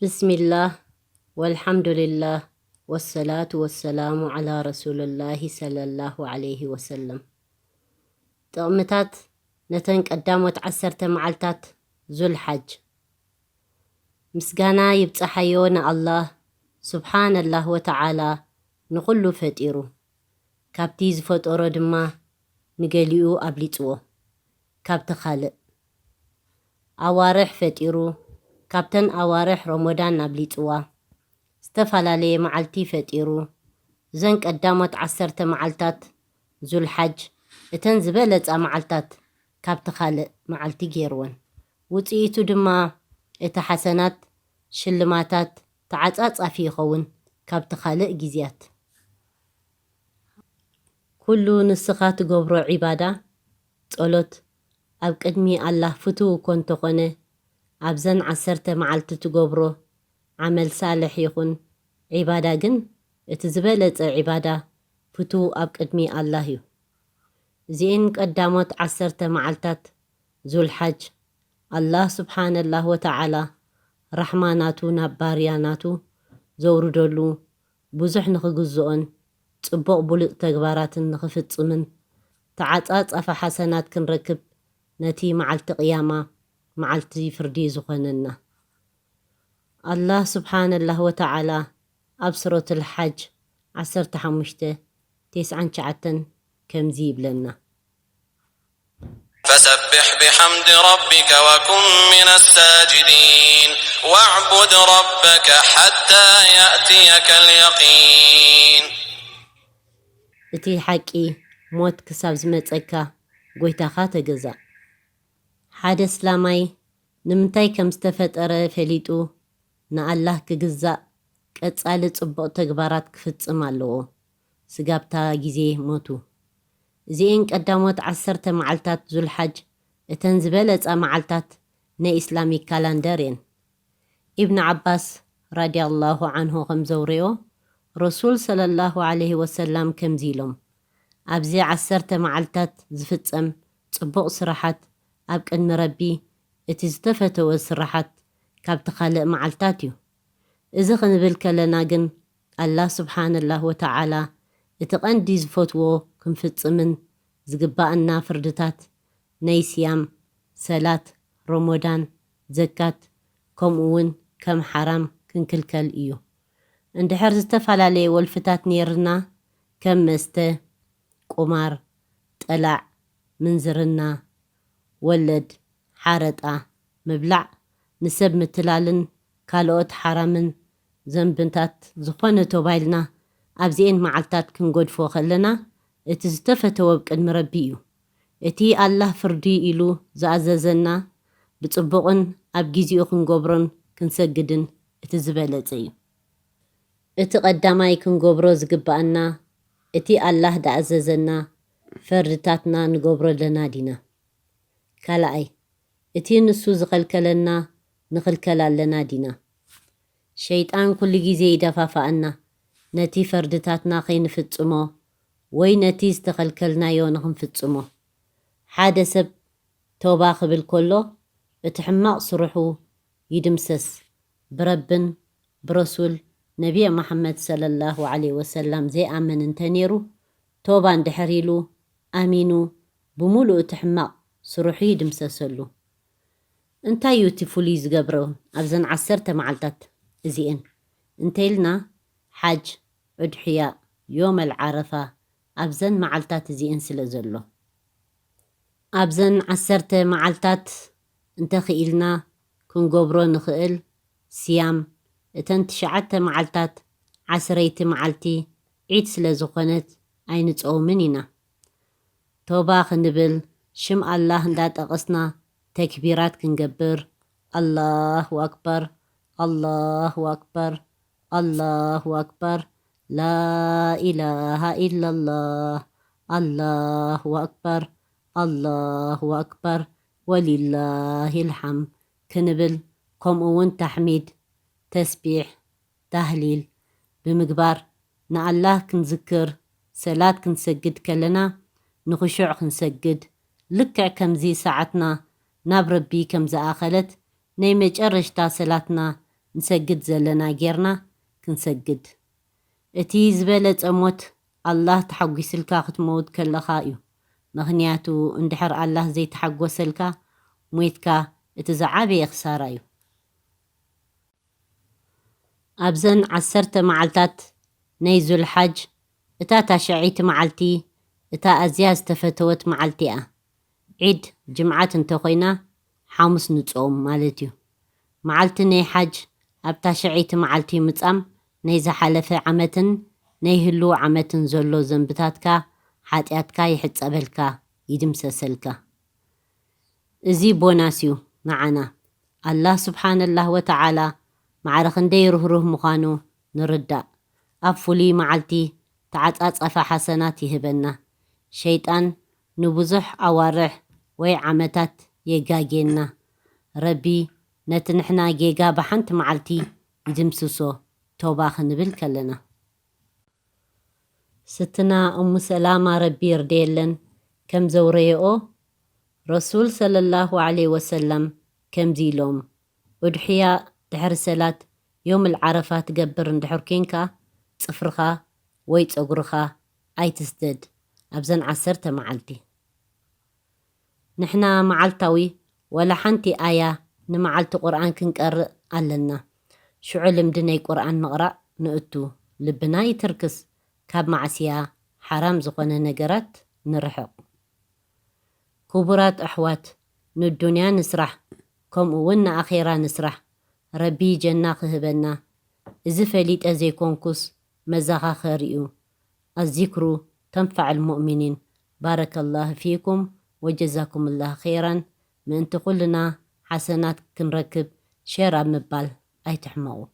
ብስሚላህ ወልሓምዱሊላህ ወሰላቱ ወሰላሙ ዓላ ረሱልላሂ ሰለላሁ ዓለይሂ ወሰለም። ጥቕምታት ነተን ቀዳሞት ዓሰርተ መዓልታት ዙልሓጅ። ምስጋና ይብጻሓዮ ንኣላህ ስብሓነላህ ወተዓላ ንኹሉ ፈጢሩ፣ ካብቲ ዝፈጠሮ ድማ ንገሊኡ ኣብሊጽዎ ካብቲ ካልእ። ኣዋርሕ ፈጢሩ፣ ካብተን ኣዋርሕ ረሞዳን ኣብሊጽዋ ዝተፈላለየ መዓልቲ ፈጢሩ። እዘን ቀዳሞት ዓሰርተ መዓልታት ዙልሓጅ እተን ዝበለጻ መዓልታት ካብቲ ካልእ መዓልቲ ገይርወን። ውጽኢቱ ድማ እቲ ሓሰናት ሽልማታት ተዓጻጻፊ ይኸውን ካብቲ ካልእ ግዜያት። ኩሉ ንስኻ ትገብሮ ዒባዳ፣ ጸሎት፣ ኣብ ቅድሚ ኣላህ ፍቱው እኮ እንተኾነ፣ ኣብዘን ዓሰርተ መዓልቲ ትገብሮ ዓመል ሳልሕ ይኹን ዒባዳ ግን፣ እቲ ዝበለጸ ዒባዳ ፍቱው ኣብ ቅድሚ ኣላህ እዩ። እዚኤን ቀዳሞት ዓሰርተ መዓልታት ዙልሓጅ፣ ኣላህ ስብሓነላህ ወተዓላ ራሕማ ናቱ ናብ ባርያ ናቱ ዘውርደሉ፣ ብዙሕ ንኽግዝኦን ጽቡቕ ብሉጽ ተግባራትን ንኽፍጽምን፣ ተዓጻጻፊ ሓሰናት ክንረክብ፣ ነቲ መዓልቲ ቅያማ፣ መዓልቲ ፍርዲ ዝኾነና። ኣላህ ስብሓነላህ ወተዓላ ኣብ ሱረቱል ሓጅ ዓሰርተ ሓሙሽተ፣ ተስዓን ትሽዓተን ከምዚ ይብለና። فسبح بحمد ربك وكن من الساجدين واعبد ربك حتى يأتيك اليقين. እቲ ሓቂ ሞት ክሳብ ዝመጸካ ጎይታኻ ተገዛእ። ሓደ እስላማይ ንምንታይ ከም ዝተፈጠረ ፈሊጡ ንኣላህ ክግዛእ ቀጻሊ ጽቡቕ ተግባራት ክፍጽም ኣለዎ፣ ስጋብታ ግዜ ሞቱ። እዚኤን ቀዳሞት ዓሰርተ መዓልታት ዙልሓጅ እተን ዝበለጻ መዓልታት ናይ ኢስላሚክ ካላንደር እየን። ኢብን ዓባስ ራዲያላሁ ዓንሁ ከም ዘውረዮ፣ ረሱል ሰለላሁ ዓለይሂ ወሰላም ከምዚ ኢሎም፣ ኣብዚ ዓሰርተ መዓልታት ዝፍጸም ጽቡቕ ስራሓት ኣብ ቅድሚ ረቢ እቲ ዝተፈተወ ስራሓት ካብቲ ካልእ መዓልታት እዩ። እዚ ክንብል ከለና ግን፣ ኣላህ ስብሓነላህ ወተዓላ እቲ ቀንዲ ዝፈትዎ ክንፍጽምን ዝግባኣና ፍርድታት ናይ ስያም፣ ሰላት፣ ረሞዳን፣ ዘካት፣ ከምኡ እውን ከም ሓራም ክንክልከል እዩ። እንድሕር ዝተፈላለየ ወልፍታት ነይርና፣ ከም መስተ፣ ቁማር፣ ጠላዕ፣ ምንዝርና፣ ወለድ፣ ሓረጣ፣ ምብላዕ፣ ንሰብ ምትላልን ካልኦት ሓራምን ዘንብታት ዝኾነ ተባይልና ኣብዚኤን መዓልታት ክንገድፎ ከለና፣ እቲ ዝተፈተወ ኣብ ቅድሚ ረቢ እዩ። እቲ ኣላህ ፍርዲ ኢሉ ዝኣዘዘና ብጽቡቕን ኣብ ግዜኡ ክንገብሮን ክንሰግድን እቲ ዝበለጸ እዩ። እቲ ቀዳማይ ክንገብሮ ዝግባኣና፣ እቲ ኣላህ ዝኣዘዘና ፈርድታትና ንገብሮ ኣለና ዲና? ካልኣይ፣ እቲ ንሱ ዝኸልከለና ንኽልከል ኣለና ዲና? ሸይጣን ኩሉ ግዜ ይደፋፍኣና ነቲ ፈርድታትና ከይንፍጽሞ ወይ ነቲ ዝተኸልከልናዮ ንኽንፍጽሞ። ሓደ ሰብ ተውባ ክብል ከሎ፣ እቲ ሕማቕ ስርሑ ይድምሰስ። ብረብን ብረሱል ነቢይ መሓመድ ሰለላሁ ዓለይሂ ወሰላም ዘይኣምን እንተነይሩ፣ ተውባ እንድሕር ኢሉ፣ ኣሚኑ፣ ብምሉእ እቲ ሕማቕ ስርሑ ይድምሰሰሉ። እንታይ እዩ እቲ ፍሉይ ዝገብሮ ኣብዘን ዓሰርተ መዓልታት እዚኤን እንተኢልና፣ ሓጅ፣ ኡድሕያ፣ ዮመል ዓረፋ ኣብዘን መዓልታት እዚኤን ስለ ዘሎ። ኣብዘን ዓሰርተ መዓልታት እንተኽኢልና ክንገብሮ ንኽእል ስያም፣ እተን ትሽዓተ መዓልታት ዓስረይቲ መዓልቲ ዒድ ስለ ዝኾነት ኣይንጸውምን ኢና። ተውባ ክንብል፣ ሽም ኣላህ እንዳጠቐስና ተክቢራት ክንገብር፣ ኣላሁ ኣክበር፣ ኣላሁ ኣክበር፣ ኣላሁ ኣክበር፣ ላኢላሃ ኢላላህ፣ ኣላሁ ኣክበር፣ ኣላሁ ኣክበር፣ ወሊላሂል ሓምድ ክንብል፣ ከምኡ እውን ታሕሚድ፣ ተስቢሕ፣ ታህሊል ብምግባር ንኣላህ ክንዝክር፣ ሰላት ክንሰግድ ከለና ንኽሹዕ ክንሰግድ፣ ልክዕ ከምዚ ሰዓትና ናብ ረቢ ከም ዝኣኸለት ናይ መጨረሽታ ሰላትና ንሰግድ ዘለና ጌርና ክንሰግድ። እቲ ዝበለጸ ሞት ኣላህ ተሓጒስልካ ክትመውት ከለኻ እዩ። ምኽንያቱ እንድሕር ኣላህ ዘይተሓጎሰልካ ሞይትካ እቲ ዝዓበየ ክሳራ እዩ። ኣብዘን ዓሰርተ መዓልታት ናይ ዙልሓጅ እታ ታሽዐይቲ መዓልቲ እታ ኣዝያ ዝተፈተወት መዓልቲ እያ። ዒድ ጅምዓት እንተኾይና ሓሙስ ንጾም ማለት እዩ። መዓልቲ ናይ ሓጅ ኣብ ታሽዐይቲ መዓልቲ ምጻም ናይ ዝሓለፈ ዓመትን ናይ ህልው ዓመትን ዘሎ ዘንብታትካ ሓጢኣትካ ይሕጸበልካ ይድምሰሰልካ። እዚ ቦናስ እዩ ንዓና። ኣላህ ስብሓነላህ ወተዓላ ማዕረ ክንደይ ርህሩህ ምዃኑ ንርዳእ። ኣብ ፍሉይ መዓልቲ ተዓጻጸፋ ሓሰናት ይህበና። ሸይጣን ንብዙሕ ኣዋርሕ ወይ ዓመታት የጋጌና። ረቢ ነቲ ንሕና ጌጋ ብሓንቲ መዓልቲ ይድምስሶ ቶባ ክንብል ከለና። ስትና እሙ ሰላማ ረቢ ይርደየለን ከም ዘውረየኦ ረሱል ሰለላሁ ዐለይሂ ወሰለም ከምዚ ኢሎም፣ ኡድሕያ ድሕሪ ሰላት ዮምል ዓረፋ ትገብር እንድሕር ኬንካ ጽፍርኻ ወይ ጸጉርኻ ኣይትስደድ ኣብዘን ዓሰርተ መዓልቲ። ንሕና መዓልታዊ ወላ ሓንቲ ኣያ ንመዓልቲ ቁርኣን ክንቀርእ ኣለና። ሽዑ ልምዲ ናይ ቁርኣን ምቕራእ ንእቱ፣ ልብና ይትርክስ፣ ካብ ማዕስያ ሓራም ዝኾነ ነገራት ንርሕቕ። ክቡራት ኣሕዋት፣ ንዱንያ ንስራሕ፣ ከምኡ እውን ንኣኼራ ንስራሕ። ረቢ ጀና ክህበና። እዚ ፈሊጠ ዘይኮንኩስ መዘኻኸሪ እዩ። ኣዚክሩ ተንፈዕ ልሙእሚኒን። ባረከላህ ፊኩም ወጀዛኩምላህ ኸይራን። ምእንቲ ኩልና ሓሰናት ክንረክብ ሼር ኣብ ምባል ኣይትሕመቑ።